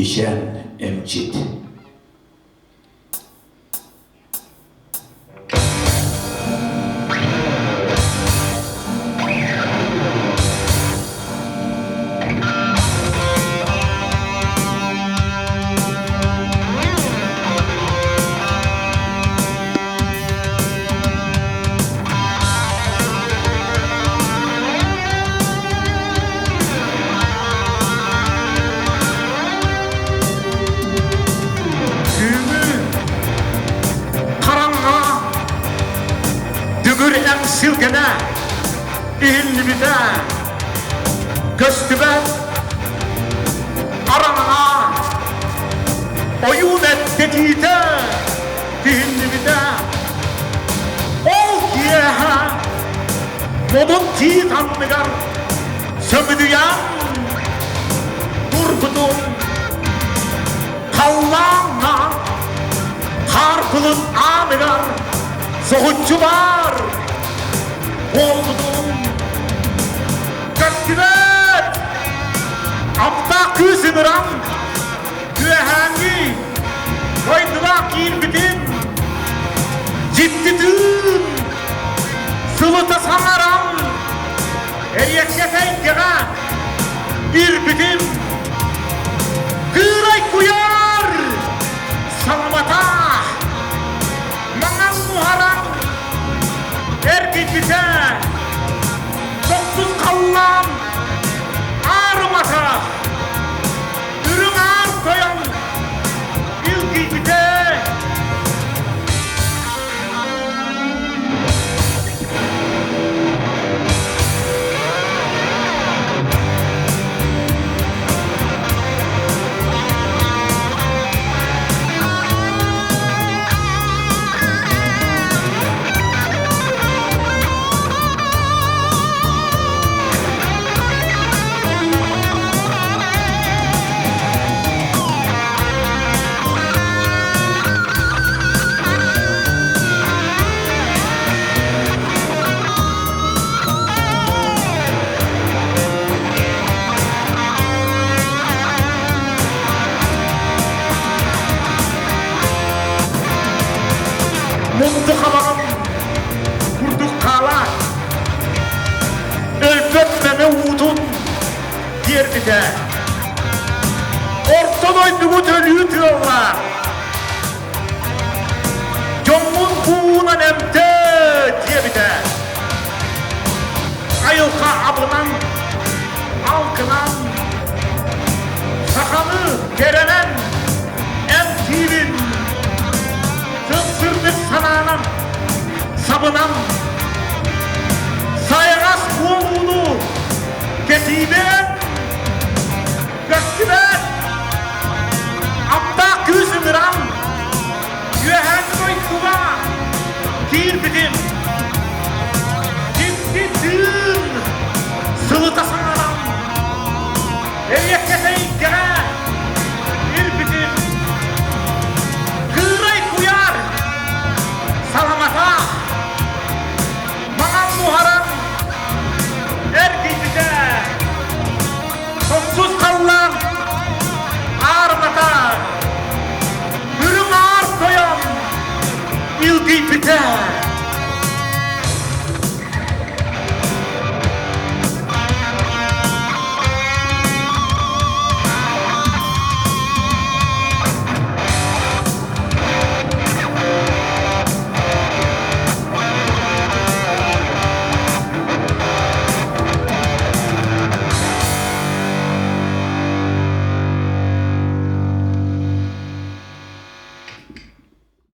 Ишэн эмчит. Күҥү хараҥа дүгүр эҥсилгэнэ иһиллибитэ көстүбэт араҥаҕа ойуун эттэтиитэ тиһиллибитэ. Ол киэһэ модун тиит анныгар сөмүдүйэн турбутум халлааҥҥа хаарбылын ааныгар соһуччу баар буолбутум. Көстүбэт! Аптаах кыыс ыҥыран Үөһээҥҥи дойдуга киирбитим дьикти тыын сылыта саҥаран эриэккэс эйгэҕэ киирбитим кыырай куйаар саламата маҥан муһаран эргийбитэ тохсус халлаан аарымата Үрүҥ Аар Тойон илгийбитэ. Мунду хабаҕын курдук хаалаат, өлбөт мэҥэ уутун биэрбитэ. Орто дойдубут өлүү тыаллаах. Дьоммун буунан эмтээ диэбитэ. Айылҕа абынан, алгынан, саханы кэрэнэн эмтиибин. Сып-сырдык санаанан, сабынан, сайаҕас буолууну кэтиибин, көстүбэт аптаах күүс ыҥыран, үөһээҥҥи дойдуга киирбитим. Дьикти тыын сылыта саҥаран, эриэккэс эйгэҕэ.